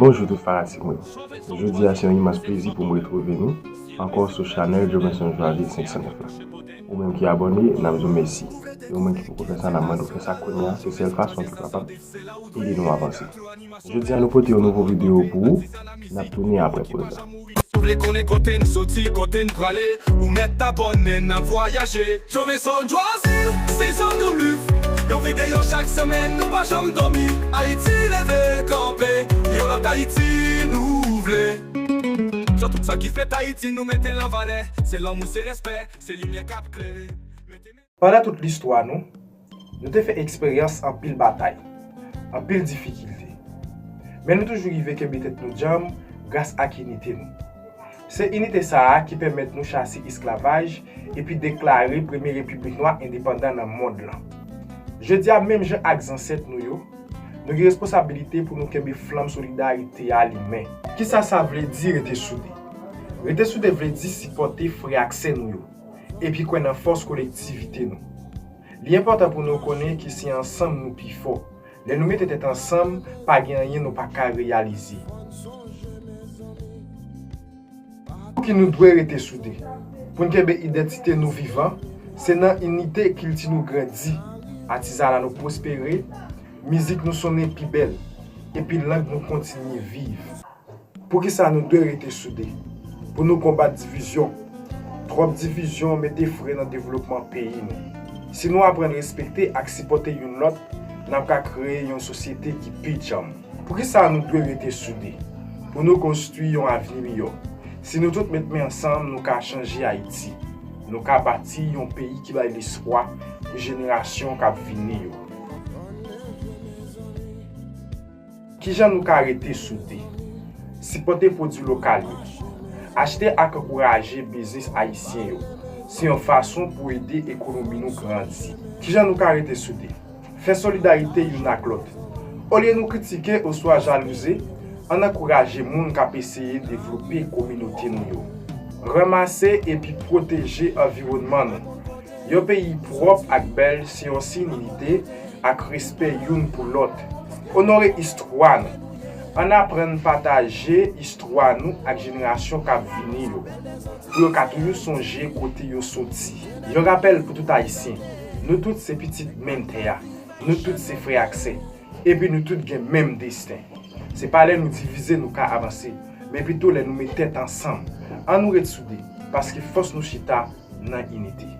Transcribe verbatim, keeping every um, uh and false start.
Bonjou tout fanatik mwen. Jodi a se yon imans plezi pou m retwouve nou ankò sou chanèl Jovenson Joavi senk san nèf la. Ou menm ki abòne, n ap di w mèsi. E ou menm ki poko fè sa, n ap mande w fè sa kounye a, se sèl fason ki kapab ede nou avanse. Jodi a nou pote yon nouvo videyo pou ou, n ap tounen apre poz la. Ou vle konnen kote n soti, kote n prale, ou mèt abòne, n ap vwayaje. Jovenson Joavi, sezon de luf. Yon videyo chak semèn, nou pa janm dòmi. Ayiti leve kanpe, yon lòt Ayiti nou vle. Jan tout sa ki fèt Ayiti, nou mete l an valè. Se lanmou, se respè, se limyè k ap klere. Pandan tout listwa nou, nou te fè eksperyans anpil batay, anpil difikilte. Men nou toujou rive kenbe tèt nou djanm gras ak inite nou. Se inite sa a ki pèmèt nou chase esklavaj epi deklare premye repiblik nwa endepandan nan mond lan. Jodi a, menm jan ak zansèt nou yo, nou gen responsabilite pou nou kenbe flanm solidarite a limen. Kisa sa vle di rete soude? Rete soude vle di sipòte frè ak sè nou yo, epi kwè nan fòs kolektivite nou. Li enpòtan pou nou konnen ke se ansanm nou pi fò. Lè nou mete tèt ansanm, pa gen anyen nou pa ka reyalize. Pouki nou dwe rete soude? Pou n kenbe idantite nou vivan, se nan inite kilti nou grandi, atizana nou pwospere, mizik nou sonnen pi bèl, epi lang nou kontinye viv. Poukisa nou dwe rete soude? Pou nou konbat divizyon. Twòp divizyon mete fren nan devlopman peyi nou. Si nou aprann respekte ak sipòte youn lòt, n ap ka kreye yon sosyete ki pi djanm. Poukisa nou dwe rete soude? Pou nou konstwi yon avni miyò. Si nou tout met men ansanm, nou ka chanje Ayiti. Nou ka bati yon peyi ki bay lespwa pou jenerasyon k ap vini yo. Kijan nou ka rete soude? Sipòte pwodui lokal yo. Achte ak ankouraje biznis ayisyen yo. Se yon fason pou ede ekonomi nou grandi. Kijan nou ka rete soude? Fè solidarite youn ak lòt. Olye nou kritike oswa jalouze, ann ankouraje moun k ap eseye devlope kominote nou yo. Ranmase epi pwoteje anviwònman nou. Yon peyi pwòp ak bèl se yon siy inite ak respè youn pou lòt. Onore istwa nou. Ann aprann pataje istwa nou ak jenerasyon k ap vini yo, pou yo ka toujou sonje kote yo soti. Yon rapèl pou tout Ayisyen, nou tout se pitit menm tè a, nou tout se frè ak sè, epi nou tout gen menm desten. Se pa lè nou divize nou ka avanse, men pito lè nou met tèt ansanm. Ann nou ret soude, paske fòs nou chita nan inite.